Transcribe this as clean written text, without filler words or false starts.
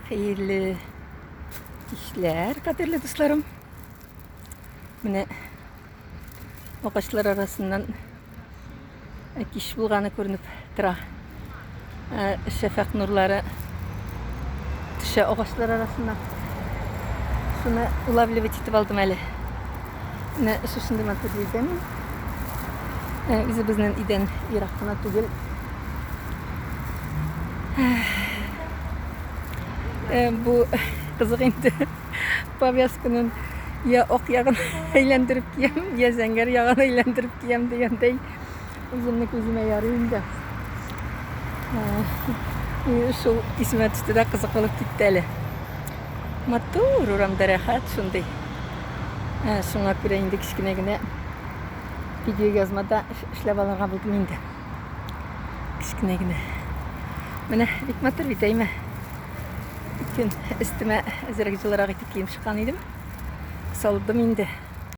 Хәерле кичләр, кадерле дусларым. Менә агачлар арасыннан кич булганы күренеп тора. Шәфәкъ нурлары төшә агачлар арасыннан. Шуны улавливать итеп алдым әле. Менә шушындый матур җирдә мин. Үзебезнең өйдән ерак кына түгел. Бу кызык инде. Повязканың я ак ягын әйләндереп киям, я зәңгәр ягын әйләндереп киям дигәндәй. Үземне күземә ярый инде. Шул исемә төште дә кызык булып китте әле. Матур урамда рәхәт шундый. Шуңа күрә инде кечкенә генә видеоязма да эшләп алырга булдым инде. Кечкенә генә. Менә бик матур бит, әйме? Көн өстемә әзерәк җылырак итеп кием чыккан идем. Салдым инде.